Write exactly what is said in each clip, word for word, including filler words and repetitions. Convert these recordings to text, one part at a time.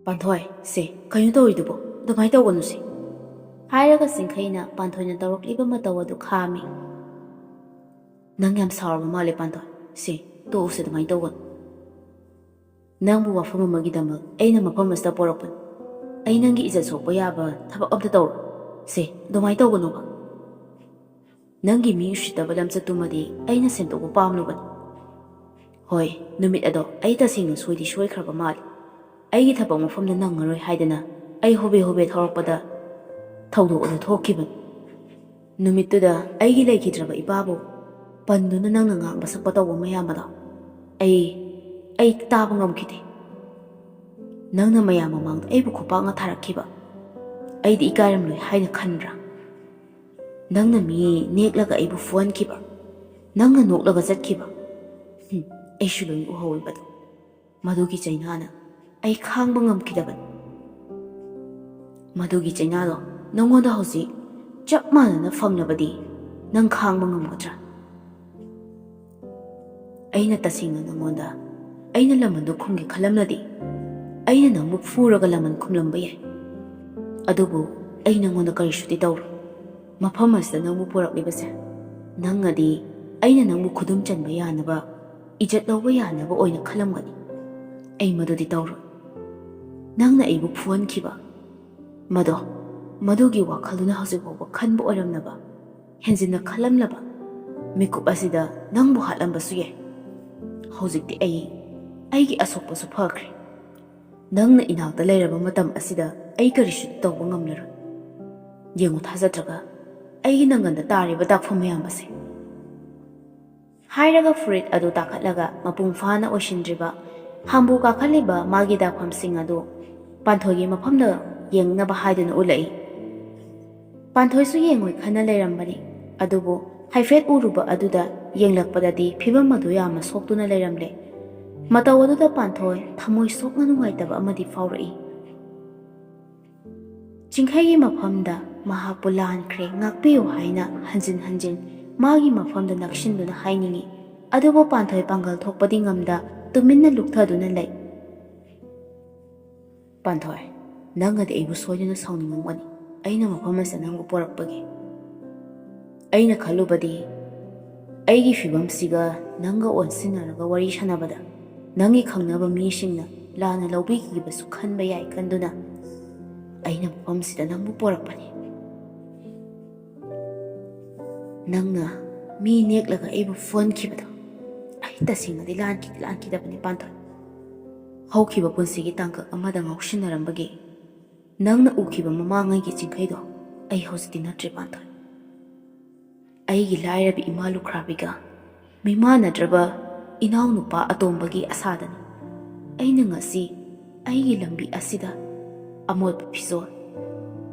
"ꯄꯥꯟꯊꯣꯏ, ꯁꯦ, ꯀꯩꯅꯣ ꯇꯧꯔꯤꯗꯨꯕꯣ? ꯑꯗꯨꯃꯥꯏꯅ ꯇꯧꯒꯅꯨ ꯁꯦ," ꯍꯥꯏꯔꯒ ꯆꯤꯡꯈꯩꯅ ꯄꯥꯟꯊꯣꯏꯅ ꯇꯧꯔꯛꯂꯤꯕ ꯃꯇꯧ ꯑꯗꯨ ꯈꯥꯝꯃꯤ꯫ "ꯅꯪ ꯌꯥꯝ ꯁꯥꯎꯔꯕ ꯃꯥꯜꯂꯦ ꯄꯥꯟꯊꯣꯏ꯫ ꯁꯦ, ꯇꯣꯛꯎꯁꯦ, ꯑꯗꯨꯃꯥꯏꯅ ꯇꯧꯒꯅꯨ꯫ ꯅꯪꯕꯨ ꯋꯥꯐꯝ ꯑꯃꯒꯤꯗꯃꯛ ꯑꯩꯅ ꯃꯐꯝ ꯑꯁꯤꯗ ꯄꯣꯔꯛꯄꯅꯤ꯫ ꯑꯩ ꯅꯪꯒꯤ ꯏꯖꯠ ꯁꯣꯛꯄ ꯌꯥꯕ ꯊꯕꯛ ꯑꯝꯇ ꯇꯧꯔꯣꯏ꯫ ꯁꯦ, ꯑꯗꯨꯃꯥꯏꯅ ꯇꯧꯒꯅꯣꯕ꯫ ꯅꯪꯒꯤ ꯃꯤ ꯎꯁꯤꯠꯇꯕ ꯂꯝꯆꯠꯇꯨꯃꯗꯤ ꯑꯩꯅ ꯁꯦꯡꯗꯣꯛꯄ ꯄꯥꯝꯂꯨꯕꯅꯤ꯫ ꯍꯣꯏ, ꯅꯨꯃꯤꯠ ꯑꯗꯣ ꯑꯩ ꯇꯁꯦꯡꯅ ꯁꯣꯏꯗꯤ ꯁꯣꯏꯈ꯭ꯔꯕ ꯃꯥꯜꯂꯤ꯫ ꯑꯩꯒꯤ ꯊꯕꯛ ꯃꯐꯝꯗ ꯅꯪꯉꯔꯣꯏ ꯍꯥꯏꯗꯅ ꯑꯩ ꯍꯣꯕꯦ ꯍꯣꯕꯦ ꯊꯧꯔꯛꯄꯗ ꯊꯧꯗꯣꯛ ꯑꯗꯨ ꯊꯣꯛꯈꯤꯕꯅꯤ꯫ ꯅꯨꯃꯤꯠꯇꯨꯗ ꯑꯩꯒꯤ ꯂꯩꯈꯤꯗ꯭ꯔꯕ ꯏꯄꯥꯕꯨ ꯄꯟꯗꯨꯅ ꯅꯪꯅ ꯉꯥꯡꯕ ꯁꯛꯄ ꯇꯧꯕ ꯃꯌꯥꯝ ꯑꯗꯣ ꯑꯩ, ꯑꯩ ꯇꯥꯕ ꯉꯝꯈꯤꯗꯦ꯫ ꯅꯪꯅ ꯃꯌꯥꯝ ꯃꯃꯥꯡꯗ ꯑꯩꯕꯨ ꯈꯨꯄꯥꯛꯅ ꯊꯥꯔꯛꯈꯤꯕ ꯑꯩꯗꯤ ꯏꯀꯥꯏꯔꯝꯂꯣꯏ ꯍꯥꯏꯅ ꯈꯟꯕ꯭ꯔꯥ? ꯅꯪꯅ ꯃꯤ ꯅꯦꯛꯂꯒ ꯑꯩꯕꯨ ꯐꯨꯍꯟꯈꯤꯕ, ꯅꯪꯅ ꯅꯣꯛꯂꯒ ꯆꯠꯈꯤꯕ, ꯍꯨꯝ, ꯑꯩꯁꯨ ꯂꯣꯏ ꯎꯍꯧꯋꯦꯕꯗꯣ꯫ ꯃꯗꯨꯒꯤ ꯆꯩꯅꯥꯅ ꯑꯩ ꯈꯥꯡꯕ ꯉꯝꯈꯤꯗꯕꯅꯤ꯫ ꯃꯗꯨꯒꯤ ꯆꯩꯅꯥꯗꯣ ꯅꯪꯉꯣꯟꯗ ꯍꯧꯖꯤꯛ ꯆꯞ ꯃꯥꯟꯅꯅ ꯐꯪꯂꯕꯗꯤ ꯅꯪ ꯈꯥꯡꯕ ꯉꯝꯒꯗ꯭ꯔꯥ? ꯑꯩꯅ ꯇꯁꯦꯡꯅ ꯅꯪꯉꯣꯟꯗ ꯑꯩꯅ ꯂꯃꯟꯗꯨ ꯈꯨꯝꯒꯦ ꯈꯜꯂꯝꯂꯗꯤ ꯑꯩꯅ ꯅꯪꯕꯨ ꯐꯨꯔꯒ ꯂꯃꯟ ꯈꯨꯝꯂꯝꯕ ꯌꯥꯏ꯫ ꯑꯗꯨꯕꯨ ꯑꯩ ꯅꯪꯉꯣꯟꯗ ꯀꯔꯤꯁꯨꯗꯤ ꯇꯧꯔꯣꯏ꯫ ꯃꯐꯝ ꯑꯁꯤꯗ ꯅꯪꯕꯨ ꯄꯨꯔꯛꯂꯤꯕꯁꯦ ꯅꯪꯅꯗꯤ ꯑꯩꯅ ꯅꯪꯕꯨ ꯈꯨꯗꯨꯝ ꯆꯟꯕ ꯌꯥꯅꯕ, ꯏꯖꯠ ꯂꯧꯕ ꯌꯥꯅꯕ ꯑꯣꯏꯅ ꯈꯜꯂꯝꯒꯅꯤ꯫ ꯑꯩ ꯃꯗꯨꯗꯤ ꯇꯧꯔꯣꯏ꯫ ꯅꯪꯅ ꯑꯩꯕꯨ ꯐꯨꯍꯟꯈꯤꯕ ꯃꯗꯣ, ꯃꯗꯨꯒꯤ ꯋꯥꯈꯜꯗꯨꯅ ꯍꯧꯖꯤꯛ ꯐꯥꯎꯕ ꯈꯟꯕ ꯑꯣꯏꯔꯝꯂꯕ, ꯍꯦꯟꯖꯤꯟꯅ ꯈꯜꯂꯝꯂꯕ ꯃꯤꯀꯨꯞ ꯑꯁꯤꯗ ꯅꯪꯕꯨ ꯍꯥꯠꯂꯝꯕꯁꯨ ꯌꯥꯏ꯫ ꯍꯧꯖꯤꯛꯇꯤ ꯑꯩ, ꯑꯩꯒꯤ ꯑꯁꯣꯛꯄꯁꯨ ꯐꯈ꯭ꯔꯦ꯫ ꯅꯪꯅ ꯏꯅꯥꯛꯇ ꯂꯩꯔꯕ ꯃꯇꯝ ꯑꯁꯤꯗ ꯑꯩ ꯀꯔꯤꯁꯨ ꯇꯧꯕ ꯉꯝꯂꯔꯣꯏ꯫ ꯌꯦꯡꯉꯨ, ꯊꯥꯖꯗ꯭ꯔꯒ ꯑꯩꯒꯤ ꯅꯪꯒꯟꯗ ꯇꯥꯔꯤꯕ ꯗꯥꯛꯐꯝ ꯃꯌꯥꯝ ꯑꯁꯦ꯫ ꯍꯥꯏꯔꯒ ꯐꯨꯔꯤꯠ ꯑꯗꯨ ꯇꯥꯈꯠꯂꯒ ꯃꯄꯨꯡ ꯐꯥꯅ ꯑꯣꯏꯁꯤꯟꯗ꯭ꯔꯤꯕ ꯍꯥꯝꯕꯨ ꯀꯥꯈꯠꯂꯤꯕ ꯃꯥꯒꯤ ꯗꯥꯛꯐꯝꯁꯤꯡ ꯑꯗꯨ ꯄꯥꯟꯊꯣꯏꯒꯤ ꯃꯐꯝꯗ ꯌꯦꯡꯅꯕ ꯍꯥꯏꯗꯨꯅ ꯎꯠꯂꯛꯏ꯫ ꯄꯥꯟꯊꯣꯏꯁꯨ ꯌꯦꯡꯉꯣꯏ ꯈꯟꯅ ꯂꯩꯔꯝꯕꯅꯤ, ꯑꯗꯨꯕꯨ ꯍꯥꯏꯐꯦꯠ ꯎꯔꯨꯕ ꯑꯗꯨꯗ ꯌꯦꯡꯂꯛꯄꯗꯗꯤ ꯐꯤꯚꯝ ꯑꯗꯨ ꯌꯥꯝꯅ ꯁꯣꯛꯇꯨꯅ ꯂꯩꯔꯝꯂꯦ꯫ ꯃꯇꯧ ꯑꯗꯨꯗ ꯄꯥꯟꯊꯣꯏ ꯊꯃꯣꯏ ꯁꯣꯛꯅ ꯅꯨꯡꯉꯥꯏꯇꯕ ꯑꯃꯗꯤ ꯐꯥꯎꯔꯛꯏ꯫ ꯆꯤꯡꯈꯩꯒꯤ ꯃꯐꯝꯗ ꯃꯍꯥꯛꯄꯨ ꯂꯥꯟꯈ꯭ꯔꯦ, ꯉꯥꯛꯄꯤꯌꯨ ꯍꯥꯏꯅ ꯍꯟꯖꯤꯟ ꯍꯟꯖꯤꯟ ꯃꯥꯒꯤ ꯃꯐꯝꯗ ꯅꯛꯁꯤꯟꯗꯨꯅ ꯍꯥꯏꯅꯤꯡꯏ, ꯑꯗꯨꯕꯨ ꯄꯥꯟꯊꯣꯏ ꯄꯥꯡꯒꯜ ꯊꯣꯛꯄꯗꯤ ꯉꯝꯗ ꯇꯨꯃꯤꯟꯅ ꯂꯨꯞꯊꯗꯨꯅ ꯂꯩ꯫ ꯄꯥꯟꯊꯣꯏ, ꯅꯪꯅꯗꯤ ꯑꯩꯕꯨ ꯁꯣꯏꯗꯅ ꯁꯥꯎꯅꯤꯡꯉꯝꯒꯅꯤ, ꯑꯩꯅ ꯃꯐꯝ ꯑꯁꯤꯗ ꯅꯪꯕꯨ ꯄꯣꯔꯛꯄꯒꯤ꯫ ꯑꯩꯅ ꯈꯜꯂꯨꯕꯗꯤ, ꯑꯩꯒꯤ ꯐꯤꯕꯝꯁꯤꯒ ꯅꯪꯒ ꯑꯣꯟꯁꯤꯟꯅꯔꯒ ꯋꯥꯔꯤ ꯁꯥꯟꯅꯕꯗ ꯅꯪꯒꯤ ꯈꯪꯅꯕ ꯃꯤꯁꯤꯡꯅ ꯂꯥꯟꯅ ꯂꯧꯕꯤꯈꯤꯕꯁꯨ ꯈꯟꯕ ꯌꯥꯏ ꯈꯟꯗꯨꯅ ꯑꯩꯅ ꯃꯐꯝꯁꯤꯗ ꯅꯪꯕꯨ ꯄꯣꯔꯛꯄꯅꯤ꯫ ꯅꯪꯅ ꯃꯤ ꯅꯦꯛꯂꯒ ꯑꯩꯕꯨ ꯐꯨꯍꯟꯈꯤꯕꯗꯣ ꯑꯩ ꯇꯁꯦꯡꯅꯗꯤ ꯂꯥꯟꯈꯤꯗꯤ ꯂꯥꯟꯈꯤꯗꯕꯅꯤ, ꯄꯥꯟꯊꯣꯏ꯫ ꯍꯧꯈꯤꯕ ꯄꯨꯟꯁꯤꯒꯤ ꯇꯥꯡꯀꯛ ꯑꯃꯗ ꯉꯥꯎꯁꯤꯟꯅꯔꯝꯕꯒꯤ ꯅꯪꯅ ꯎꯈꯤꯕ ꯃꯃꯥꯡꯉꯩꯒꯤ ꯆꯤꯡꯈꯩꯗꯣ ꯑꯩ ꯍꯧꯖꯤꯛꯇꯤ ꯅꯠꯇ꯭ꯔꯦ, ꯄꯥꯟꯊꯣꯏ꯫ ꯑꯩꯒꯤ ꯂꯥꯏꯔꯕꯤ ꯏꯃꯥ ꯂꯨꯈ꯭ꯔꯥꯕꯤꯒ ꯃꯤꯃꯥꯟꯅꯗ꯭ꯔꯕ ꯏꯅꯥꯎꯅꯨꯄꯥ ꯑꯇꯣꯝꯕꯒꯤ ꯑꯁꯥꯗꯅꯤ ꯑꯩꯅ ꯉꯁꯤ ꯑꯩꯒꯤ ꯂꯝꯕꯤ ꯑꯁꯤꯗ ꯑꯃꯣꯠꯄ ꯐꯤꯖꯣꯜ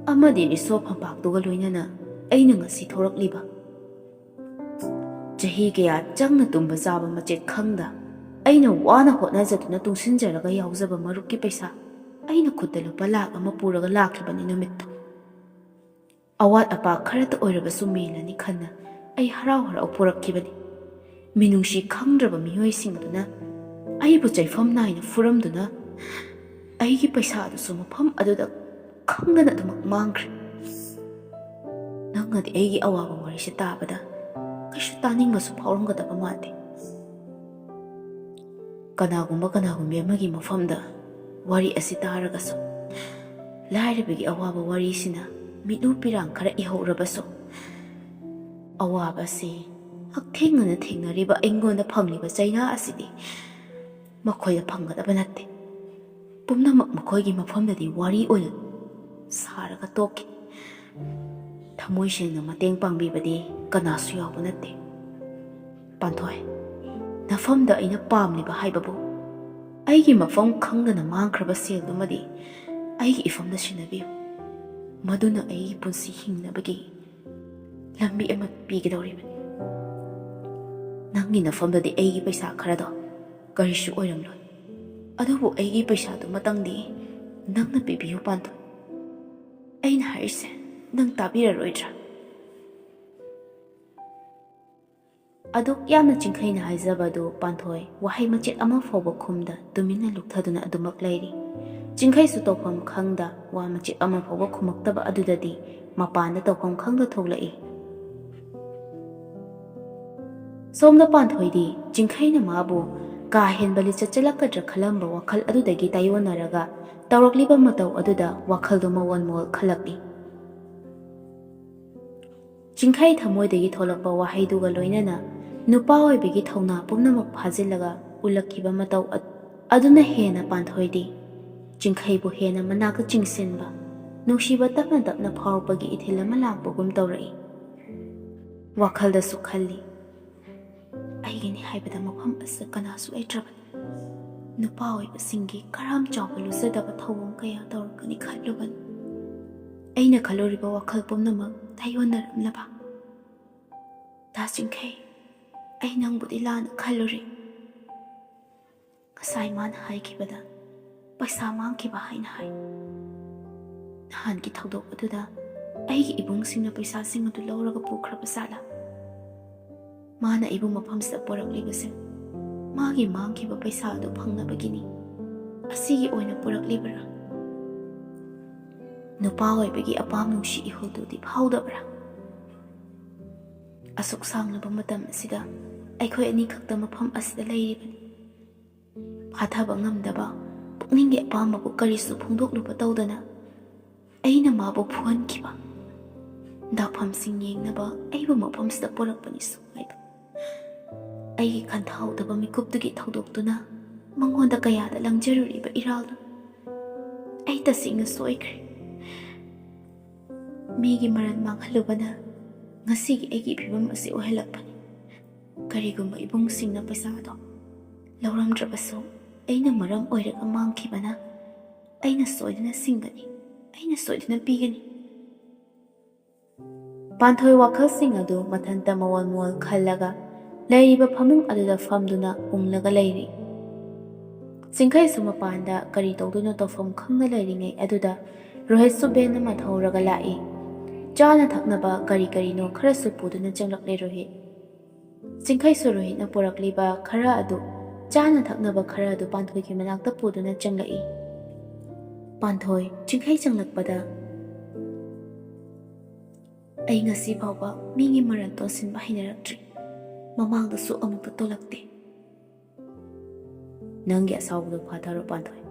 ꯑꯃꯗꯤ ꯔꯤꯁꯣ ꯐꯝꯄꯥꯛꯇꯨꯒ ꯂꯣꯏꯅꯅ ꯑꯩꯅ ꯉꯁꯤ ꯊꯣꯔꯛꯂꯤꯕ꯫ ꯆꯍꯤ ꯀꯌꯥ ꯆꯪꯅ ꯇꯨꯝꯕ ꯆꯥꯕ ꯃꯆꯦꯠ ꯈꯪꯗ ꯑꯩꯅ ꯋꯥꯅ ꯍꯣꯠꯅꯖꯗꯨꯅ ꯇꯨꯡꯁꯤꯟꯖꯔꯒ ꯌꯥꯎꯖꯕ ꯃꯔꯨꯞꯀꯤ ꯄꯩꯁꯥ ꯑꯩꯅ ꯈꯨꯠꯇ ꯂꯨꯄꯥ ꯂꯥꯈ ꯑꯃ ꯄꯨꯔꯒ ꯂꯥꯛꯈꯤꯕꯅꯤ ꯅꯨꯃꯤꯠꯇꯣ꯫ ꯑꯋꯥꯠ ꯑꯄꯥ ꯈꯔꯇ ꯑꯣꯏꯔꯕꯁꯨ ꯃꯦꯜꯂꯅꯤ ꯈꯟꯅ ꯑꯩ ꯍꯔꯥꯎ ꯍꯔꯥꯎ ꯄꯨꯔꯛꯈꯤꯕꯅꯤ꯫ ꯃꯤꯅꯨꯡꯁꯤ ꯈꯪꯗ꯭ꯔꯕ ꯃꯤꯑꯣꯏꯁꯤꯡꯗꯨꯅ ꯑꯩꯕꯨ ꯆꯩꯐꯝ ꯅꯥꯏꯅ ꯐꯨꯔꯝꯗꯨꯅ ꯑꯩꯒꯤ ꯄꯩꯁꯥ ꯑꯗꯨꯁꯨ ꯃꯐꯝ ꯑꯗꯨꯗ ꯈꯪꯗꯅ ꯑꯗꯨꯃꯛ ꯃꯥꯡꯈ꯭ꯔꯦ꯫ ꯅꯪꯅꯗꯤ ꯑꯩꯒꯤ ꯑꯋꯥꯕ ꯋꯥꯔꯤꯁꯦ ꯇꯥꯕꯗ ꯀꯩꯁꯨ ꯇꯥꯅꯤꯡꯕꯁꯨ ꯐꯥꯎꯔꯝꯒꯗꯕ ꯃꯥꯟꯗꯦ꯫ ꯀꯅꯥꯒꯨꯝꯕ ꯀꯅꯥꯒꯨꯝꯕꯤ ꯑꯃꯒꯤ ꯃꯐꯝꯗ ꯋꯥꯔꯤ ꯑꯁꯤ ꯇꯥꯔꯒꯁꯨ, ꯂꯥꯏꯔꯕꯒꯤ ꯑꯋꯥꯕ ꯋꯥꯔꯤꯁꯤꯅ ꯃꯤꯠꯂꯨ ꯄꯤꯔꯥꯡ ꯈꯔ ꯏꯍꯧꯔꯕꯁꯨ, ꯑꯋꯥꯕꯁꯤ ꯍꯛꯊꯦꯡꯅꯅ ꯊꯦꯡꯅꯔꯤꯕ ꯑꯩꯉꯣꯟꯗ ꯐꯪꯂꯤꯕ ꯆꯩꯅꯥ ꯑꯁꯤꯗꯤ ꯃꯈꯣꯏꯗ ꯐꯪꯒꯗꯕ ꯅꯠꯇꯦ꯫ ꯄꯨꯝꯅꯃꯛ ꯃꯈꯣꯏꯒꯤ ꯃꯐꯝꯗꯗꯤ ꯋꯥꯔꯤ ꯑꯣꯏꯅ ꯁꯥꯔꯒ ꯇꯣꯛꯈꯤ꯫ ꯊꯃꯣꯏ ꯁꯦꯡꯅ ꯃꯇꯦꯡ ꯄꯥꯡꯕꯤꯕꯗꯤ ꯀꯅꯥꯁꯨ ꯌꯥꯎꯕ ꯅꯠꯇꯦ꯫ ꯄꯥꯟꯊꯣꯏ, ꯅꯐꯝꯗ ꯑꯩꯅ ꯄꯥꯝꯂꯤꯕ ꯍꯥꯏꯕꯕꯨ ꯑꯩꯒꯤ ꯃꯐꯝ ꯈꯪꯗꯅ ꯃꯥꯡꯈ꯭ꯔꯕ ꯁꯦꯜꯗꯨꯃꯗꯤ ꯑꯩꯒꯤ ꯏꯐꯝꯗ ꯁꯤꯟꯅꯕꯤꯌꯨ꯫ ꯃꯗꯨꯅ ꯑꯩꯒꯤ ꯄꯨꯟꯁꯤ ꯍꯤꯡꯅꯕꯒꯤ ꯂꯝꯕꯤ ꯑꯃ ꯄꯤꯒꯗꯧꯔꯤꯕꯅꯤ꯫ ꯅꯪꯒꯤ ꯅꯐꯝꯗꯗꯤ ꯑꯩꯒꯤ ꯄꯩꯁꯥ ꯈꯔꯗꯣ ꯀꯔꯤꯁꯨ ꯑꯣꯏꯔꯝꯂꯣꯏ꯫ ꯑꯗꯨꯕꯨ ꯑꯩꯒꯤ ꯄꯩꯁꯥꯗꯨꯃꯇꯪꯗꯤ ꯅꯪꯅ ꯄꯤꯕꯤꯌꯨ, ꯄꯥꯟꯊꯣꯏ꯫ ꯑꯩꯅ ꯍꯥꯏꯔꯤꯁꯦ ꯅꯪ ꯇꯥꯕꯤꯔꯔꯣꯏꯗ꯭ꯔꯥ? ꯑꯗꯨꯛ ꯌꯥꯝꯅ ꯆꯤꯡꯈꯩꯅ ꯍꯥꯏꯖꯕ ꯑꯗꯨ ꯄꯥꯟꯊꯣꯏ ꯋꯥꯍꯩ ꯃꯆꯦꯠ ꯑꯃ ꯐꯥꯎꯕ ꯈꯨꯝꯗ ꯇꯨꯃꯤꯟꯅ ꯂꯨꯞꯊꯗꯨꯅ ꯑꯗꯨꯃꯛ ꯂꯩꯔꯤ꯫ ꯆꯤꯡꯈꯩꯁꯨ ꯇꯧꯐꯝ ꯈꯪꯗ, ꯋꯥ ꯃꯆꯦꯠ ꯑꯃ ꯐꯥꯎꯕ ꯈꯨꯝꯃꯛꯇꯕ ꯑꯗꯨꯗꯗꯤ ꯃꯄꯥꯟꯗ ꯇꯧꯐꯝ ꯈꯪꯗ ꯊꯣꯛꯂꯛꯏ꯫ ꯁꯣꯝꯗ ꯄꯥꯟꯊꯣꯏꯗꯤ ꯆꯤꯡꯈꯩꯅ ꯃꯥꯕꯨ ꯀꯥ ꯍꯦꯟꯕ ꯂꯤꯆꯠ ꯆꯠꯂꯛꯀꯗ꯭ꯔꯥ ꯈꯜꯂꯝꯕ ꯋꯥꯈꯜ ꯑꯗꯨꯗꯒꯤ ꯇꯥꯏꯑꯣꯟꯅꯔꯒ ꯇꯧꯔꯛꯂꯤꯕ ꯃꯇꯧ ꯑꯗꯨꯗ ꯋꯥꯈꯜꯗꯨ ꯃꯑꯣꯟ ꯃꯑꯣꯟ ꯈꯜꯂꯛꯂꯤ꯫ ꯆꯤꯡꯈꯩ ꯊꯃꯣꯏꯗꯒꯤ ꯊꯣꯛꯂꯛꯄ ꯋꯥꯍꯩꯗꯨꯒ ꯂꯣꯏꯅꯅ ꯅꯨꯄꯥ ꯑꯣꯏꯕꯒꯤ ꯊꯧꯅꯥ ꯄꯨꯝꯅꯃꯛ ꯐꯥꯖꯤꯜꯂꯒ ꯎꯠꯂꯛꯈꯤꯕ ꯃꯇꯧ ꯑꯗꯨꯅ ꯍꯦꯟꯅ ꯄꯥꯟꯊꯣꯏꯗꯤ ꯆꯤꯡꯈꯩꯕꯨ ꯍꯦꯟꯅ ꯃꯅꯥꯛꯇ ꯆꯤꯡꯁꯤꯟꯕ, ꯅꯨꯡꯁꯤꯕ ꯇꯞꯅ ꯇꯞꯅ ꯐꯥꯎꯔꯛꯄꯒꯤ ꯏꯊꯤꯜ ꯑꯃ ꯂꯥꯛꯄꯒꯨꯝ ꯇꯧꯔꯛꯏ꯫ ꯋꯥꯈꯜꯗꯁꯨ ꯈꯜꯂꯤ, "ꯑꯩꯒꯤꯅꯤ ꯍꯥꯏꯕꯗ ꯃꯐꯝ ꯑꯁꯤꯗ ꯀꯅꯥꯁꯨ ꯂꯩꯇ꯭ꯔꯕꯅꯤ꯫ ꯅꯨꯄꯥ ꯑꯣꯏꯕꯁꯤꯡꯒꯤ ꯀꯔꯥꯝ ꯆꯥꯎꯕ ꯂꯨꯖꯗꯕ ꯊꯧꯑꯣꯡ ꯀꯌꯥ ꯇꯧꯔꯛꯀꯅꯤ ꯈꯜꯂꯨꯕꯅꯤ꯫ ꯑꯩꯅ ꯈꯜꯂꯨꯔꯤꯕ ꯋꯥꯈꯜ ꯄꯨꯝꯅꯃꯛ ꯇꯥꯏꯑꯣꯟꯅꯔꯝꯂꯕ꯫ ꯗꯥ ꯆꯤꯡꯈꯩ, ꯑꯩ ꯅꯪꯕꯨꯗꯤ ꯂꯥꯟꯅ ꯈꯜꯂꯨꯔꯦ꯫ ꯉꯁꯥꯏ ꯃꯥꯅ ꯍꯥꯏꯈꯤꯕꯗ ꯄꯩꯁꯥ ꯃꯥꯡꯈꯤꯕ ꯍꯥꯏꯅ ꯍꯥꯏ꯫ ꯅꯍꯥꯟꯒꯤ ꯊꯧꯗꯣꯛ ꯑꯗꯨꯗ ꯑꯩꯒꯤ ꯏꯕꯨꯡꯁꯤꯡꯅ ꯄꯩꯁꯥꯁꯤꯡ ꯑꯗꯨ ꯂꯧꯔꯒ ꯄꯨꯈ꯭ꯔꯕ ꯖꯥꯠꯂꯥ? ꯃꯥꯅ ꯑꯩꯕꯨ ꯃꯐꯝꯁꯤꯗ ꯄꯨꯔꯛꯂꯤꯕꯁꯦ ꯃꯥꯒꯤ ꯃꯥꯡꯈꯤꯕ ꯄꯩꯁꯥ ꯑꯗꯨ ꯐꯪꯅꯕꯒꯤꯅꯤ꯫ ꯑꯁꯤꯒꯤ ꯑꯣꯏꯅ ꯄꯨꯔꯛꯂꯤꯕꯔꯥ? ꯅꯨꯄꯥ ꯑꯣꯏꯕꯒꯤ ꯑꯄꯥꯝ ꯅꯨꯡꯁꯤ ꯏꯍꯨꯜꯗꯨꯗꯤ ꯐꯥꯎꯗꯕ꯭ꯔꯥ?" ꯑꯁꯨꯛ ꯁꯥꯡꯂꯕ ꯃꯇꯝ ꯑꯁꯤꯗ ꯑꯩꯈꯣꯏ ꯑꯅꯤꯈꯛꯇ ꯃꯐꯝ ꯑꯁꯤꯗ ꯂꯩꯔꯤꯕꯅꯤ꯫ ꯐꯥꯊꯕ ꯉꯝꯗꯕ ꯄꯨꯛꯅꯤꯡꯒꯤ ꯑꯄꯥꯝꯕꯕꯨ ꯀꯔꯤꯁꯨ ꯐꯣꯡꯗꯣꯛꯂꯨꯕ ꯇꯧꯗꯅ ꯑꯩꯅ ꯃꯥꯕꯨ ꯐꯨꯍꯟꯈꯤꯕ꯫ ꯗꯥꯛꯐꯝꯁꯤꯡ ꯌꯦꯡꯅꯕ ꯑꯩꯕꯨ ꯃꯐꯝꯁꯤꯗ ꯄꯨꯔꯛꯄꯅꯤꯁꯨ ꯍꯥꯏꯕ꯫ ꯑꯩꯒꯤ ꯈꯟꯊꯍꯧꯗꯕ ꯃꯤꯀꯨꯞꯇꯨꯒꯤ ꯊꯧꯗꯣꯛꯇꯨꯅ ꯃꯉꯣꯟꯗ ꯀꯌꯥꯗ ꯂꯪꯖꯔꯨꯔꯤꯕ ꯏꯔꯥꯜꯅꯣ? ꯑꯩ ꯇꯁꯦꯡꯅ ꯁꯣꯏꯈ꯭ꯔꯦ꯫ ꯃꯤꯒꯤ ꯃꯔꯜ ꯃꯥꯡꯍꯜꯂꯨꯕꯅ ꯉꯁꯤꯒꯤ ꯑꯩꯒꯤ ꯐꯤꯕꯝ ꯑꯁꯤ ꯑꯣꯏꯍꯜꯂꯛꯄꯅꯤ꯫ ꯀꯔꯤꯒꯨꯝꯕ ꯏꯕꯨꯡꯁꯤꯡꯅ ꯄꯩꯁꯥꯗꯣ ꯂꯧꯔꯝꯗ꯭ꯔꯕꯁꯨ, ꯑꯩꯅ ꯃꯔꯝ ꯑꯣꯏꯔꯒ ꯃꯥꯡꯈꯤꯕꯅ ꯑꯩꯅ ꯁꯣꯏꯗꯅ ꯁꯤꯡꯒꯅꯤ, ꯑꯩꯅ ꯁꯣꯏꯗꯅ ꯄꯤꯒꯅꯤ꯫ ꯄꯥꯟꯊꯣꯏ ꯋꯥꯈꯜꯁꯤꯡ ꯑꯗꯨ ꯃꯊꯟꯇ ꯃꯑꯣꯟ ꯃꯑꯣꯟ ꯈꯜꯂꯒ ꯂꯩꯔꯤꯕ ꯐꯃꯨꯡ ꯑꯗꯨꯗ ꯐꯝꯗꯨꯅ ꯎꯪꯂꯒ ꯂꯩꯔꯤ꯫ ꯆꯤꯡꯈꯩꯁꯨ ꯃꯄꯥꯟꯗ ꯀꯔꯤ ꯇꯧꯗꯨꯅ ꯇꯧꯐꯝ ꯈꯪꯗ ꯂꯩꯔꯤꯉꯩ ꯑꯗꯨꯗ ꯔꯣꯍꯤꯠꯁꯨ ꯚꯦꯟ ꯑꯃ ꯊꯧꯔꯒ ꯂꯥꯛꯏ꯫ ꯆꯥꯅ ꯊꯛꯅꯕ ꯀꯔꯤ ꯀꯔꯤꯅꯣ ꯈꯔꯁꯨ ꯄꯨꯗꯨꯅ ꯆꯪꯂꯛꯂꯦ ꯔꯣꯍꯤꯠ꯫ ꯆꯤꯡꯈꯩꯁꯨ ꯔꯣꯍꯤꯠꯅ ꯄꯨꯔꯛꯂꯤꯕ ꯈꯔ ꯑꯗꯨ, ꯆꯥꯅ ꯊꯛꯅꯕ ꯈꯔ ꯑꯗꯨ ꯄꯥꯟꯊꯣꯏꯒꯤ ꯃꯅꯥꯛꯇ ꯄꯨꯗꯨꯅ ꯆꯪꯂꯛꯏ꯫ ꯄꯥꯟꯊꯣꯏ ꯆꯤꯡꯈꯩ ꯆꯪꯂꯛꯄꯗ, "ꯑꯩ ꯉꯁꯤ ꯐꯥꯎꯕ ꯃꯤꯒꯤ ꯃꯔꯟ ꯇꯣꯟꯁꯤꯟꯕ ꯍꯩꯅꯔꯛꯇ꯭ꯔꯤ꯫ ꯃꯃꯥꯡꯗꯁꯨ ꯑꯃꯨꯛꯇ ꯇꯣꯜꯂꯛꯇꯦ꯫" "ꯅꯪꯒꯤ ꯑꯁꯥꯎꯕꯗꯣ ꯐꯥꯊꯔꯣ, ꯄꯥꯟꯊꯣꯏ꯫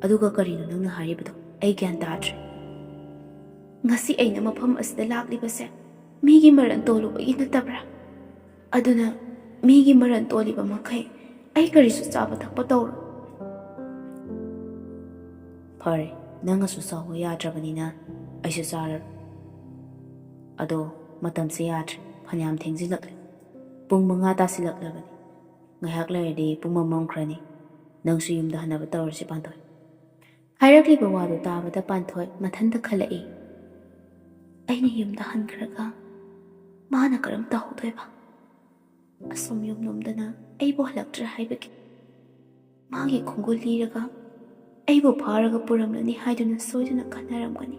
ꯑꯗꯨꯒ ꯀꯔꯤꯅꯣ ꯅꯪꯅ ꯍꯥꯏꯔꯤꯕꯗꯣ? ꯑꯩ ꯒ꯭ꯌꯥꯟ ꯇꯥꯗ꯭ꯔꯦ꯫" "ꯉꯁꯤ ꯑꯩꯅ ꯃꯐꯝ ꯑꯁꯤꯗ ꯂꯥꯛꯂꯤꯕꯁꯦ ꯃꯤꯒꯤ ꯃꯔꯟ ꯇꯣꯜꯂꯨꯕꯒꯤ ꯅꯠꯇꯕ꯭ꯔꯥ? ꯑꯗꯨꯅ ꯃꯤꯒꯤ ꯃꯔꯟ ꯇꯣꯜꯂꯤꯕ ꯃꯈꯩ ꯑꯩ ꯀꯔꯤꯁꯨ ꯆꯥꯕ ꯊꯛꯄ ꯇꯧꯔꯣꯏ꯫" "ꯐꯔꯦ, ꯅꯪꯅꯁꯨ ꯆꯥꯎꯕ ꯌꯥꯗ꯭ꯔꯕꯅꯤꯅ ꯑꯩꯁꯨ ꯆꯥꯔꯔꯣꯏ꯫ ꯑꯗꯣ ꯃꯇꯝꯁꯦ ꯌꯥꯗ꯭ꯔꯦ, ꯐꯅꯌꯥꯝ ꯊꯦꯡꯖꯤꯜꯂꯛꯂꯦ꯫ ꯄꯨꯡ ꯃꯉꯥ ꯇꯥꯁꯤꯜꯂꯛꯂꯕꯅꯤ꯫ ꯉꯥꯏꯍꯥꯛ ꯂꯩꯔꯗꯤ ꯄꯨꯡꯃꯝ ꯃꯝꯈ꯭ꯔꯅꯤ꯫ ꯅꯪꯁꯨ ꯌꯨꯝꯗ ꯍꯟꯅꯕ ꯇꯧꯔꯁꯤ, ꯄꯥꯟꯊꯣꯏ꯫" ꯍꯥꯏꯔꯛꯂꯤꯕ ꯋꯥꯗꯨ ꯇꯥꯕꯗ ꯄꯥꯟꯊꯣꯏ ꯃꯊꯟꯇ ꯈꯜꯂꯛꯏ, "ꯑꯩꯅ ꯌꯨꯝꯗ ꯍꯟꯈ꯭ꯔꯒ ꯃꯥꯅ ꯀꯔꯝ ꯇꯧꯍꯧꯗꯣꯏꯕ? ꯑꯁꯨꯝ ꯌꯨꯝꯂꯣꯝꯗꯅ ꯑꯩꯕꯨ ꯍꯜꯂꯛꯇ꯭ꯔꯦ ꯍꯥꯏꯕꯒꯤ ꯃꯥꯒꯤ ꯈꯣꯡꯒꯨꯜ ꯂꯤꯔꯒ ꯑꯩꯕꯨ ꯐꯥꯔꯒ ꯄꯨꯔꯝꯂꯅꯤ ꯍꯥꯏꯗꯨꯅ ꯁꯣꯏꯗꯅ ꯈꯟꯅꯔꯝꯒꯅꯤ꯫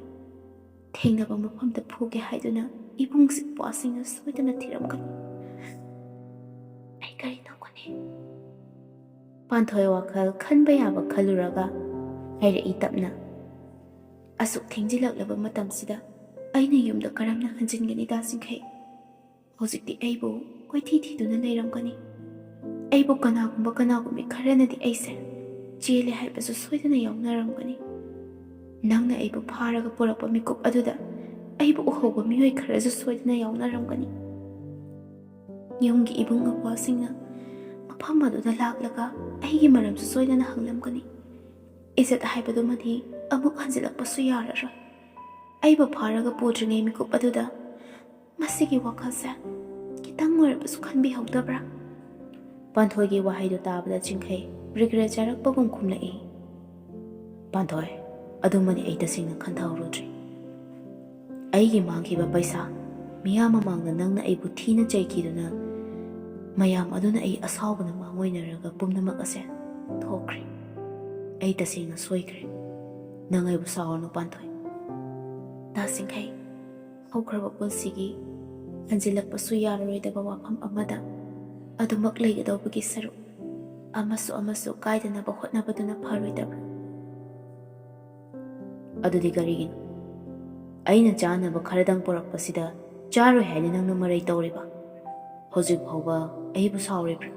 ꯊꯦꯡꯅꯕ ꯃꯐꯝꯗ ꯐꯨꯒꯦ ꯍꯥꯏꯗꯨꯅ ꯏꯕꯨꯡ ꯏꯄ꯭ꯋꯥꯁꯤꯡꯅ ꯁꯣꯏꯗꯅ ꯊꯤꯔꯝꯒꯅꯤ꯫ ꯑꯩ ꯀꯔꯤ ꯇꯧꯒꯅꯤ?" ꯄꯥꯟꯊꯣꯏ ꯋꯥꯈꯜ ꯈꯟꯕ ꯌꯥꯕ ꯈꯜꯂꯨꯔꯒ ꯍꯥꯏꯔꯛꯏ ꯇꯞꯅ, "ꯑꯁꯨꯛ ꯊꯦꯡꯖꯤꯜꯂꯛꯂꯕ ꯃꯇꯝꯁꯤꯗ ꯑꯩꯅ ꯌꯨꯝꯗ ꯀꯔꯝꯅ ꯍꯟꯖꯤꯟꯒꯅꯤ, ꯗꯥ ꯆꯤꯡꯈꯩ? ꯍꯧꯖꯤꯛꯇꯤ ꯑꯩꯕꯨ ꯀꯣꯏꯊꯤ ꯊꯤꯗꯨꯅ ꯂꯩꯔꯝꯒꯅꯤ꯫ ꯑꯩꯕꯨ ꯀꯅꯥꯒꯨꯝꯕ ꯀꯅꯥꯒꯨꯝꯕꯤ ꯈꯔꯅꯗꯤ ꯑꯩꯁꯦ ꯆꯦꯜꯂꯦ ꯍꯥꯏꯕꯁꯨ ꯁꯣꯏꯗꯅ ꯌꯥꯎꯅꯔꯝꯒꯅꯤ꯫ ꯅꯪꯅ ꯑꯩꯕꯨ ꯐꯥꯔꯒ ꯄꯨꯔꯛꯄ ꯃꯤꯀꯨꯞ ꯑꯗꯨꯗ ꯑꯩꯕꯨ ꯎꯍꯧꯕ ꯃꯤꯑꯣꯏ ꯈꯔꯁꯨ ꯁꯣꯏꯗꯅ ꯌꯥꯎꯅꯔꯝꯒꯅꯤ꯫ ꯌꯨꯝꯒꯤ ꯏꯕꯨꯡ ꯏꯄ꯭ꯋꯥꯁꯤꯡꯅ ꯃꯐꯝ ꯑꯗꯨꯗ ꯂꯥꯛꯂꯒ ꯑꯩꯒꯤ ꯃꯔꯝꯁꯨ ꯁꯣꯏꯗꯅ ꯍꯪꯂꯝꯒꯅꯤ꯫ ꯏꯖꯠ ꯍꯥꯏꯕꯗꯨꯃꯗꯤ ꯑꯃꯨꯛ ꯍꯟꯖꯤꯜꯂꯛꯄꯁꯨ ꯌꯥꯔꯔꯣꯏ꯫ ꯑꯩꯕꯨ ꯐꯥꯔꯒ ꯄꯨꯗ꯭ꯔꯤꯉꯩ ꯃꯤꯀꯨꯞ ꯑꯗꯨꯗ ꯃꯁꯤꯒꯤ ꯋꯥꯈꯜꯁꯦ ꯈꯤꯇꯪ ꯑꯣꯏꯔꯕꯁꯨ ꯈꯟꯕꯤꯍꯧꯗꯕ꯭ꯔꯥ?" ꯄꯥꯟꯊꯣꯏꯒꯤ ꯋꯥꯍꯩꯗꯨ ꯇꯥꯕꯗ ꯆꯤꯡꯈꯩ ꯔꯤꯒ꯭ꯔꯦꯠ ꯆꯥꯔꯛꯄꯒꯨꯝ ꯈꯨꯝꯂꯛꯏ, "ꯄꯥꯟꯊꯣꯏ, ꯑꯗꯨꯃꯗꯤ ꯑꯩ ꯇꯁꯦꯡꯅ ꯈꯟꯊꯍꯧꯔꯨꯗ꯭ꯔꯤ꯫ ꯑꯩꯒꯤ ꯃꯥꯡꯈꯤꯕ ꯄꯩꯁꯥ, ꯃꯤꯌꯥꯝ ꯃꯃꯥꯡꯗ ꯅꯪꯅ ꯑꯩꯕꯨ ꯊꯤꯅ ꯆꯩꯈꯤꯗꯨꯅ ꯃꯌꯥꯝ ꯑꯗꯨꯅ ꯑꯩ ꯑꯁꯥꯎꯕꯅ ꯃꯥꯡꯑꯣꯏꯅꯔꯒ ꯄꯨꯝꯅꯃꯛ ꯑꯁꯦ ꯊꯣꯛꯈ꯭ꯔꯦ꯫ ꯑꯩ ꯇꯁꯦꯡꯅ ꯁꯣꯏꯈ꯭ꯔꯦ꯫ ꯅꯪ ꯑꯩꯕꯨ ꯁꯥꯎꯔꯅꯨ, ꯄꯥꯟꯊꯣꯏ꯫ ꯗꯥ ꯆꯤꯡꯈꯩ, ꯍꯧꯈ꯭ꯔꯕ ꯄꯨꯟꯁꯤꯒꯤ ꯍꯟꯖꯤꯜꯂꯛꯄꯁꯨ ꯌꯥꯔꯔꯣꯏꯗꯕ ꯋꯥꯐꯝ ꯑꯃꯗ ꯑꯗꯨꯃꯛ ꯂꯩꯒꯗꯧꯕꯒꯤ ꯁꯔꯨꯛ ꯑꯃꯁꯨ ꯑꯃꯁꯨ ꯀꯥꯏꯗꯅꯕ ꯍꯣꯠꯅꯕꯗꯨꯅ ꯐꯔꯣꯏꯗꯕ꯭ꯔꯥ?" "ꯑꯗꯨꯗꯤ ꯀꯔꯤꯒꯤꯅꯣ? ꯑꯩꯅ ꯆꯥꯅꯕ ꯈꯔꯗꯪ ꯄꯨꯔꯛꯄꯁꯤꯗ ꯆꯥꯔꯣꯏ ꯍꯥꯏꯅ ꯅꯪꯅ ꯃꯔꯩ ꯇꯧꯔꯤꯕ? ꯍꯧꯖꯤꯛ ꯐꯥꯎꯕ ꯑꯩꯕꯨ ꯁꯥꯎꯔꯤꯕ꯭ꯔꯥ?"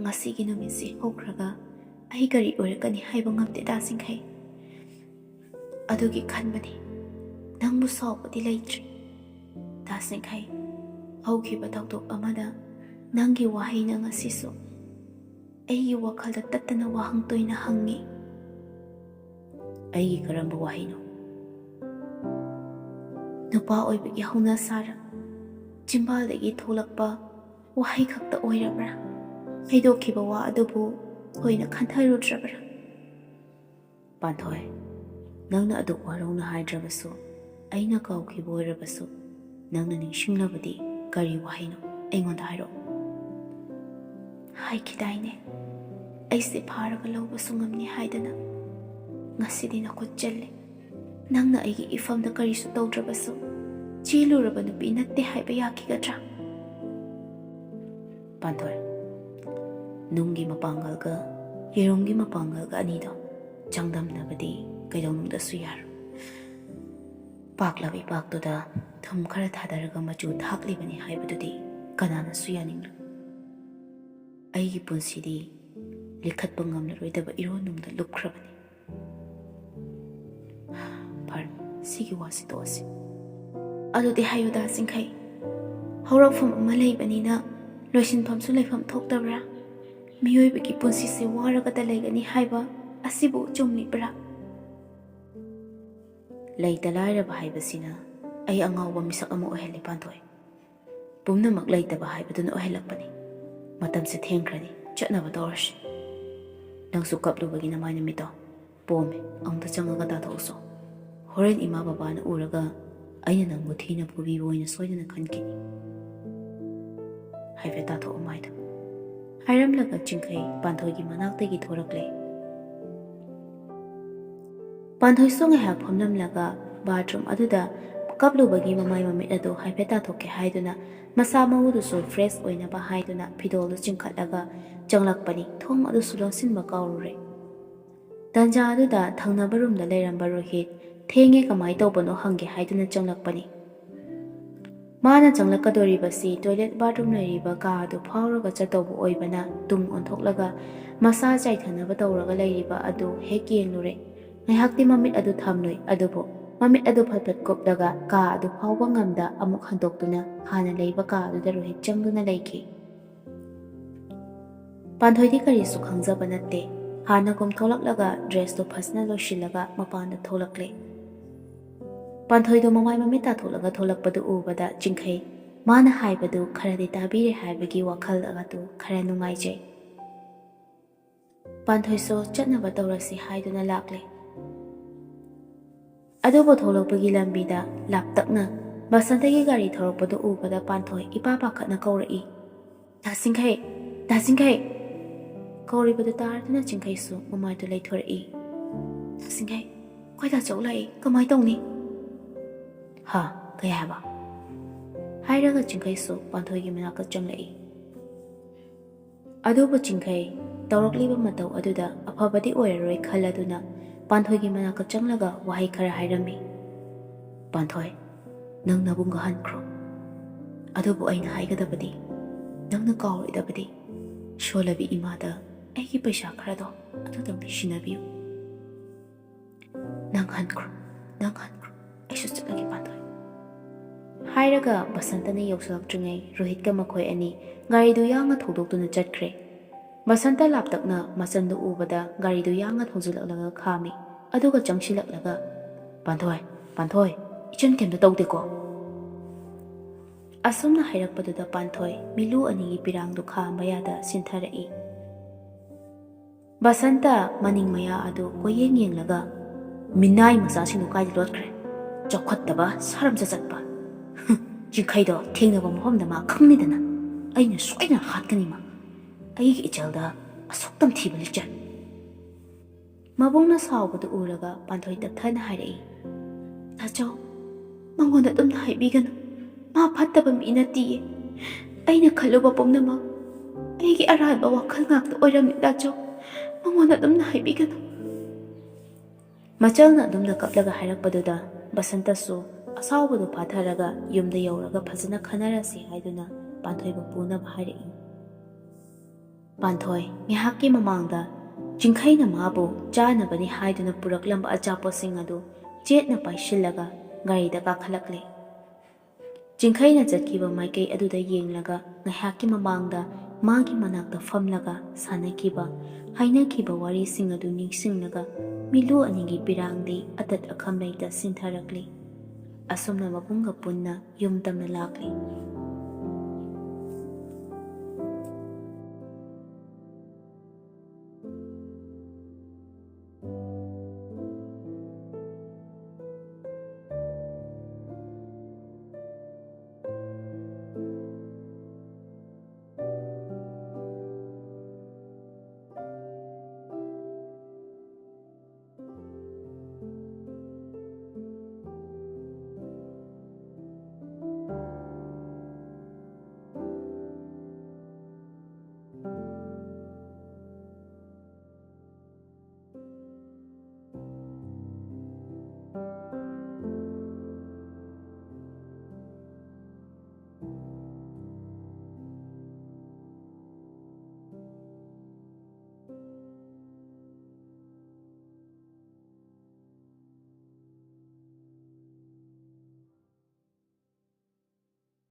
"ꯉꯁꯤꯒꯤ ꯅꯨꯃꯤꯠꯁꯤ ꯍꯧꯈ꯭ꯔꯒ ꯑꯩ ꯀꯔꯤ ꯑꯣꯏꯔꯛꯀꯅꯤ ꯍꯥꯏꯕ ꯉꯝꯗꯦ, ꯗꯥ ꯆꯤꯡꯈꯩ꯫ ꯑꯗꯨꯒꯤ ꯈꯟꯕꯅꯤ꯫ ꯅꯪꯕꯨ ꯁꯥꯎꯕꯗꯤ ꯂꯩꯇ꯭ꯔꯤ꯫ ꯗꯥ ꯆꯤꯡꯈꯩ, ꯍꯧꯈꯤꯕ ꯊꯧꯗꯣꯛ ꯑꯃꯗ ꯅꯪꯒꯤ ꯋꯥꯍꯩꯅ ꯉꯁꯤꯁꯨ ꯑꯩꯒꯤ ꯋꯥꯈꯜꯗ ꯇꯠꯇꯅ ꯋꯥꯍꯪ ꯇꯣꯏꯅ ꯍꯪꯉꯤ꯫" "ꯑꯩꯒꯤ ꯀꯔꯝꯕ ꯋꯥꯍꯩꯅꯣ?" "ꯅꯨꯄꯥ ꯑꯣꯏꯕꯒꯤ ꯍꯧꯅꯁꯥꯔ ꯆꯤꯝꯕꯥꯜꯗꯒꯤ ꯊꯣꯛꯂꯛꯄ ꯋꯥꯍꯩ ꯈꯛꯇ ꯑꯣꯏꯔꯕ꯭ꯔꯥ? ꯍꯩꯗꯣꯛꯈꯤꯕ ꯋꯥ ꯑꯗꯨꯕꯨ ꯊꯣꯏꯅ ꯈꯟꯊꯔꯨꯗ꯭ꯔꯕ꯭ꯔꯥ?" "ꯄꯥꯟꯊꯣꯏ, ꯅꯪꯅ ꯑꯗꯨ ꯋꯥꯔꯧꯅ ꯍꯥꯏꯗ꯭ꯔꯕꯁꯨ, ꯑꯩꯅ ꯀꯥꯎꯈꯤꯕ ꯑꯣꯏꯔꯕꯁꯨ, ꯅꯪꯅ ꯅꯤꯡꯁꯤꯡꯂꯕꯗꯤ ꯀꯔꯤ ꯋꯥꯍꯩꯅꯣ? ꯑꯩꯉꯣꯟꯗ ꯍꯥꯏꯔꯛꯑꯣ꯫" "ꯍꯥꯏꯈꯤꯗꯥꯏꯅꯦ, ꯑꯩꯁꯦ ꯐꯥꯔꯒ ꯂꯧꯕꯁꯨ ꯉꯝꯅꯤ ꯍꯥꯏꯗꯅ? ꯉꯁꯤꯗꯤ ꯅꯈꯨꯠ ꯆꯜꯂꯦ꯫ ꯅꯪꯅ ꯑꯩꯒꯤ ꯏꯐꯝꯗ ꯀꯔꯤꯁꯨ ꯇꯧꯗ꯭ꯔꯕꯁꯨ, ꯆꯦꯜꯂꯨꯔꯕ ꯅꯨꯄꯤ ꯅꯠꯇꯦ ꯍꯥꯏꯕ ꯌꯥꯈꯤꯒꯗ꯭ꯔꯥ?" "ꯄꯥꯟꯊꯣꯏ, ꯅꯨꯡꯒꯤ ꯃꯄꯥꯡꯒꯜꯒ ꯌꯦꯔꯨꯝꯒꯤ ꯃꯄꯥꯡꯒꯜꯒ ꯑꯅꯤꯗꯣ ꯆꯥꯡꯗꯝꯅꯕꯗꯤ ꯀꯩꯗꯧꯅꯨꯡꯗꯁꯨ ꯌꯥꯔꯣꯏ꯫ ꯄꯥꯛꯂꯕ ꯏꯄꯥꯛꯇꯨꯗ ꯊꯨꯝ ꯈꯔ ꯊꯥꯗꯔꯒ ꯃꯆꯨ ꯊꯥꯛꯂꯤꯕꯅꯤ ꯍꯥꯏꯕꯗꯨꯗꯤ ꯀꯅꯥꯅꯁꯨ ꯌꯥꯅꯤꯡꯂꯣꯏ꯫ ꯑꯩꯒꯤ ꯄꯨꯟꯁꯤꯗꯤ ꯂꯤꯈꯠꯄ ꯉꯝꯂꯔꯣꯏꯗꯕ ꯏꯔꯣꯟꯅꯨꯡꯗ ꯂꯨꯞꯈ꯭ꯔꯕꯅꯤ꯫" "ꯐꯔꯦ, ꯁꯤꯒꯤ ꯋꯥꯁꯤ ꯇꯣꯛꯑꯁꯤ꯫ ꯑꯗꯨꯗꯤ ꯍꯥꯏꯌꯨꯗ, ꯆꯤꯡꯈꯩ, ꯍꯧꯔꯛꯐꯝ ꯑꯃ ꯂꯩꯕꯅꯤꯅ ꯂꯣꯏꯁꯤꯟꯐꯝꯁꯨ ꯂꯩꯐꯝ ꯊꯣꯛꯇꯕ꯭ꯔꯥ? ꯃꯤꯑꯣꯏꯕꯒꯤ ꯄꯨꯟꯁꯤꯁꯦ ꯋꯥꯔꯒꯇ ꯂꯩꯒꯅꯤ ꯍꯥꯏꯕ ꯑꯁꯤꯕꯨ ꯆꯨꯝꯂꯤꯕ꯭ꯔꯥ?" "ꯂꯩꯇ ꯂꯥꯏꯔꯕ ꯍꯥꯏꯕꯁꯤꯅ ꯑꯩ ꯑꯉꯥꯎꯕ ꯃꯤꯁꯛ ꯑꯃ ꯑꯣꯏꯍꯜꯂꯤ, ꯄꯥꯟꯊꯣꯏ꯫ ꯄꯨꯝꯅꯃꯛ ꯂꯩꯇꯕ ꯍꯥꯏꯕꯗꯨꯅ ꯑꯣꯏꯍꯜꯂꯛꯄꯅꯤ꯫ ꯃꯇꯝꯁꯦ ꯊꯦꯡꯈ꯭ꯔꯅꯤ, ꯆꯠꯅꯕ ꯇꯧꯔꯁꯤ꯫ ꯅꯪꯁꯨ ꯀꯞꯂꯨꯕꯒꯤ ꯅꯃꯥꯏ ꯅꯃꯤꯠꯇꯣ ꯄꯣꯝꯃꯦ, ꯑꯃꯨꯛꯇ ꯆꯪꯉꯒ ꯇꯥꯊꯣꯛꯎꯁꯣ꯫ ꯍꯣꯔꯦꯟ ꯏꯃꯥ ꯕꯕꯥꯅ ꯎꯔꯒ ꯑꯩꯅ ꯅꯪꯕꯨ ꯊꯤꯅ ꯐꯨꯕꯤꯕ ꯑꯣꯏꯅ ꯁꯣꯏꯗꯅ ꯈꯟꯈꯤꯅꯤ꯫ ꯍꯥꯏꯐꯦꯠ ꯇꯥꯊꯣꯛꯑꯣ ꯃꯥꯏꯗꯣ꯫" ꯍꯥꯏꯔꯝꯂꯒ ꯆꯤꯡꯈꯩ ꯄꯥꯟꯊꯣꯏꯒꯤ ꯃꯅꯥꯛꯇꯒꯤ ꯊꯣꯔꯛꯂꯦ꯫ ꯄꯥꯟꯊꯣꯏꯁꯨ ꯉꯥꯏꯍꯥꯛ ꯐꯝꯂꯝꯂꯒ ꯕꯥꯊꯔꯨꯝ ꯑꯗꯨꯗ ꯀꯞꯂꯨꯕꯒꯤ ꯃꯃꯥꯏ ꯃꯃꯤꯠ ꯑꯗꯨ ꯍꯥꯏꯐꯦꯠ ꯇꯥꯊꯣꯛꯀꯦ ꯍꯥꯏꯗꯨꯅ, ꯃꯁꯥ ꯃꯎꯗꯨꯁꯨ ꯐ꯭ꯔꯦꯁ ꯑꯣꯏꯅꯕ ꯍꯥꯏꯗꯨꯅ ꯐꯤꯗꯣꯜꯗꯨ ꯆꯤꯡꯈꯠꯂꯒ ꯆꯪꯂꯛꯄꯅꯤ꯫ ꯊꯣꯡ ꯑꯗꯨꯁꯨ ꯂꯣꯟꯁꯤꯟꯕ ꯀꯥꯎꯔꯨꯔꯦ꯫ ꯇꯟꯖꯥ ꯑꯗꯨꯗ ꯊꯪꯅꯕ ꯔꯨꯝꯗ ꯂꯩꯔꯝꯕ ꯔꯣꯍꯤꯠ, "ꯊꯦꯡꯉꯦ, ꯀꯃꯥꯏ ꯇꯧꯕꯅꯣ?" ꯍꯪꯒꯦ ꯍꯥꯏꯗꯨꯅ ꯆꯪꯂꯛꯄꯅꯤ꯫ ꯃꯥꯅ ꯆꯪꯂꯛꯀꯗꯣꯔꯤꯕꯁꯤ ꯇꯣꯏꯂꯦꯠ ꯕꯥꯠꯔꯨꯝ ꯂꯩꯔꯤꯕ ꯀꯥ ꯑꯗꯨ ꯐꯥꯎꯔꯒ ꯆꯠꯇꯧꯕ ꯑꯣꯏꯕꯅ ꯇꯨꯡ ꯑꯣꯟꯊꯣꯛꯂꯒ ꯃꯁꯥ ꯆꯥꯏꯊꯅꯕ ꯇꯧꯔꯒ ꯂꯩꯔꯤꯕ ꯑꯗꯨ ꯍꯦꯛ ꯌꯦꯡꯂꯨꯔꯦ꯫ ꯉꯥꯏꯍꯥꯛꯇꯤ ꯃꯃꯤꯠ ꯑꯗꯨ ꯊꯝꯂꯨꯏ, ꯑꯗꯨꯕꯨ ꯃꯃꯤꯠ ꯑꯗꯨ ꯐꯠ ꯐꯠ ꯀꯨꯞꯂꯒ ꯀꯥ ꯑꯗꯨ ꯐꯥꯎꯕ ꯉꯝꯗ ꯑꯃꯨꯛ ꯍꯟꯗꯣꯛꯇꯨꯅ ꯍꯥꯟꯅ ꯂꯩꯕ ꯀꯥ ꯑꯗꯨꯗ ꯔꯣꯍꯤꯠ ꯆꯪꯗꯨꯅ ꯂꯩꯈꯤ꯫ ꯄꯥꯟꯊꯣꯏꯗꯤ ꯀꯔꯤꯁꯨ ꯈꯪꯖꯕ ꯅꯠꯇꯦ꯫ ꯍꯥꯟꯅꯒꯨꯝ ꯊꯣꯛꯂꯛꯂꯒ ꯗ꯭ꯔꯦꯁꯇꯨ ꯐꯖꯅ ꯂꯣꯏꯁꯤꯜꯂꯒ ꯃꯄꯥꯟꯗ ꯊꯣꯛꯂꯛꯂꯦ꯫ ꯄꯥꯟꯊꯣꯏꯗꯨ ꯃꯃꯥꯏ ꯃꯃꯤꯠ ꯇꯥꯊꯣꯛꯂꯒ ꯊꯣꯛꯂꯛꯄꯗꯨ ꯎꯕꯗ ꯆꯤꯡꯈꯩ ꯃꯥꯅ ꯍꯥꯏꯕꯗꯨ ꯈꯔꯗꯤ ꯇꯥꯕꯤꯔꯦ ꯍꯥꯏꯕꯒꯤ ꯋꯥꯈꯜ ꯑꯗꯨ ꯈꯔ ꯅꯨꯡꯉꯥꯏꯖꯩ꯫ ꯄꯥꯟꯊꯣꯏꯁꯨ ꯆꯠꯅꯕ ꯇꯧꯔꯁꯤ ꯍꯥꯏꯗꯨꯅ ꯂꯥꯛꯂꯦ꯫ ꯑꯗꯨꯕꯨ ꯊꯣꯛꯂꯛꯄꯒꯤ ꯂꯝꯕꯤꯗ ꯂꯥꯞꯇꯛꯅ ꯕꯁꯟꯇꯒꯤ ꯒꯥꯔꯤ ꯊꯧꯔꯛꯄꯗꯨ ꯎꯕꯗ ꯄꯥꯟꯊꯣꯏ ꯏꯄꯥ ꯄꯥꯈꯠꯅ ꯀꯧꯔꯛꯏ, "ꯗꯥ ꯆꯤꯡꯈꯩ! ꯗꯥ ꯆꯤꯡꯈꯩ!" ꯀꯧꯔꯤꯕꯗꯨ ꯇꯥꯔꯗꯨꯅ ꯆꯤꯡꯈꯩꯁꯨ ꯃꯃꯥꯏꯗꯨ ꯂꯩꯊꯣꯔꯛꯏ꯫ "ꯗꯥ ꯆꯤꯡꯈꯩ, ꯑꯩꯈꯣꯏ ꯗꯥ ꯆꯧ ꯂꯥꯛꯏ, ꯀꯃꯥꯏ ꯇꯧꯅꯤ?" "ꯍꯥ? ꯀꯩ ꯍꯥꯏꯕ?" ꯍꯥꯏꯔꯒ ꯆꯤꯡꯈꯩꯁꯨ ꯄꯥꯟꯊꯣꯏꯒꯤ ꯃꯅꯥꯛꯇ ꯆꯪꯂꯛꯏ꯫ ꯑꯗꯨꯕꯨ ꯆꯤꯡꯈꯩ ꯇꯧꯔꯛꯂꯤꯕ ꯃꯇꯧ ꯑꯗꯨꯗ ꯑꯐꯕꯗꯤ ꯑꯣꯏꯔꯔꯣꯏ ꯈꯜꯂꯗꯨꯅ ꯄꯥꯟꯊꯣꯏꯒꯤ ꯃꯅꯥꯛꯇ ꯆꯪꯂꯒ ꯋꯥꯍꯩ ꯈꯔ ꯍꯥꯏꯔꯝꯃꯤ꯫ "ꯄꯥꯟꯊꯣꯏ, ꯅꯪ ꯅꯕꯨꯡꯒ ꯍꯟꯈ꯭ꯔꯣ꯫ ꯑꯗꯨꯕꯨ ꯑꯩꯅ ꯍꯥꯏꯒꯗꯕꯗꯤ, ꯅꯪꯅ ꯀꯥꯎꯔꯣꯏꯗꯕꯗꯤ, ꯁꯣꯜꯂꯕꯤ ꯏꯃꯥꯗ ꯑꯩꯒꯤ ꯄꯩꯁꯥ ꯈꯔꯗꯣ ꯑꯗꯨꯗꯪꯗꯤ ꯁꯤꯟꯅꯕꯤꯌꯨ꯫ ꯅꯪ ꯍꯟꯈ꯭ꯔꯣ, ꯅꯪ ꯍꯟꯈ꯭ꯔꯣ, ꯑꯩꯁꯨ ꯆꯠꯂꯒꯦ ꯄꯥꯟꯊꯣꯏ꯫" ꯍꯥꯏꯔꯒ ꯕꯁꯟꯇꯅ ꯌꯧꯁꯤꯜꯂꯛꯇ꯭ꯔꯤꯉꯩ ꯔꯣꯍꯤꯠꯀ ꯃꯈꯣꯏ ꯑꯅꯤ ꯒꯥꯔꯤꯗꯨ ꯌꯥꯡꯅ ꯊꯧꯗꯣꯛꯇꯨꯅ ꯆꯠꯈ꯭ꯔꯦ꯫ ꯕꯁꯟꯇ ꯂꯥꯞꯇꯛꯅ ꯃꯆꯟꯗꯨ ꯎꯕꯗ ꯒꯥꯔꯤꯗꯨ ꯌꯥꯡꯅ ꯊꯧꯖꯤꯜꯂꯛꯂꯒ ꯈꯥꯝꯃꯤ꯫ ꯑꯗꯨꯒ ꯆꯪꯁꯤꯜꯂꯛꯂꯒ, "ꯄꯥꯟꯊꯣꯏ, ꯄꯥꯟꯊꯣꯏ, ꯏꯆꯟ ꯀꯩꯝꯇ ꯇꯧꯗꯦꯀꯣ?" ꯑꯁꯨꯝꯅ ꯍꯥꯏꯔꯛꯄꯗꯨꯗ ꯄꯥꯟꯊꯣꯏ ꯃꯤꯂꯨ ꯑꯅꯤꯒꯤ ꯄꯤꯔꯥꯡꯗꯨ ꯈꯥꯝꯕ ꯌꯥꯗ ꯁꯤꯟꯊꯔꯛꯏ꯫ ꯕꯁꯟꯇ ꯃꯅꯤꯡ ꯃꯌꯥ ꯑꯗꯨ ꯀꯣꯏꯌꯦꯡ ꯌꯦꯡꯂꯒ, "ꯃꯤꯅꯥꯏ ꯃꯆꯥꯁꯤꯡꯗꯨ ꯀꯥꯏꯗ ꯂꯣꯠꯈ꯭ꯔꯦ? ꯆꯥꯎꯈꯠꯇꯕ, ꯁꯥꯔꯝ ꯆꯠꯆꯠꯄ꯫ ꯍꯨꯝ, ꯆꯤꯡꯈꯩꯗꯣ ꯊꯦꯡꯅꯕ ꯃꯐꯝꯗ ꯃꯥ ꯈꯪꯅꯤꯗꯅ꯫ ꯑꯩꯅ ꯁꯣꯏꯗꯅ ꯍꯥꯠꯀꯅꯤ ꯃꯥ꯫ ꯑꯩꯒꯤ ꯏꯆꯜꯗ ꯑꯁꯨꯛ ꯇꯝꯊꯤꯕ ꯂꯤꯆꯠ!" ꯃꯕꯨꯡꯅ ꯁꯥꯎꯕꯗꯨ ꯎꯔꯒ ꯄꯥꯟꯊꯣꯏ ꯇꯞꯊꯅ ꯍꯥꯏꯔꯛꯏ, "ꯇꯥꯆꯧ, ꯃꯉꯣꯟꯗ ꯑꯗꯨꯝꯅ ꯍꯥꯏꯕꯤꯒꯅꯨ꯫ ꯃꯥ ꯐꯠꯇꯕ ꯃꯤ ꯅꯠꯇꯤꯌꯦ꯫ ꯑꯩꯅ ꯈꯜꯂꯨꯕ ꯄꯨꯝꯅꯃꯛ ꯑꯩꯒꯤ ꯑꯔꯥꯟꯕ ꯋꯥꯈꯜ ꯉꯥꯛꯇ ꯑꯣꯏꯔꯝꯃꯤ, ꯇꯥꯆꯧ꯫ ꯃꯉꯣꯟꯗ ꯑꯗꯨꯝꯅ ꯍꯥꯏꯕꯤꯒꯅꯨ꯫" ꯃꯆꯜꯅ ꯑꯗꯨꯝꯅ ꯀꯞꯂꯒ ꯍꯥꯏꯔꯛꯄꯗꯨꯗ ꯕꯁꯟꯇꯁꯨ ꯑꯁꯥꯎꯕꯗꯨ ꯐꯥꯊꯔꯒ ꯌꯨꯝꯗ ꯌꯧꯔꯒ ꯐꯖꯅ ꯈꯟꯅꯔꯁꯤ ꯍꯥꯏꯗꯨꯅ ꯄꯥꯟꯊꯣꯏꯕꯨ ꯄꯨꯅꯕ ꯍꯥꯏꯔꯛꯏ꯫ ꯄꯥꯟꯊꯣꯏ ꯉꯥꯏꯍꯥꯛꯀꯤ ꯃꯃꯥꯡꯗ ꯆꯤꯡꯈꯩꯅ ꯃꯥꯕꯨ ꯆꯥꯅꯕꯅꯤ ꯍꯥꯏꯗꯨꯅ ꯄꯨꯔꯛꯂꯝꯕ ꯑꯆꯥꯄꯣꯠꯁꯤꯡ ꯑꯗꯨ ꯆꯦꯠꯅ ꯄꯥꯏꯁꯤꯜꯂꯒ ꯒꯥꯔꯤꯗ ꯀꯥꯈꯠꯂꯛꯂꯦ꯫ ꯆꯤꯡꯈꯩꯅ ꯆꯠꯈꯤꯕ ꯃꯥꯏꯀꯩ ꯑꯗꯨꯗ ꯌꯦꯡꯂꯒ ꯉꯥꯏꯍꯥꯛꯀꯤ ꯃꯃꯥꯡꯗ ꯃꯥꯒꯤ ꯃꯅꯥꯛꯇ ꯐꯝꯂꯒ ꯁꯥꯟꯅꯈꯤꯕ, ꯍꯥꯏꯅꯈꯤꯕ ꯋꯥꯔꯤꯁꯤꯡ ꯑꯗꯨ ꯅꯤꯡꯁꯤꯡꯂꯒ ꯃꯤꯂꯨ ꯑꯅꯤꯒꯤ ꯄꯤꯔꯥꯡꯗꯤ ꯑꯇꯠ ꯑꯈꯝ ꯂꯩꯇ ꯁꯤꯟꯊꯔꯛꯂꯤ꯫ ꯑꯁꯨꯝꯅ ꯃꯕꯨꯡꯒ ꯄꯨꯟꯅ ꯌꯨꯝ ꯇꯝꯅ ꯂꯥꯛꯂꯤ꯫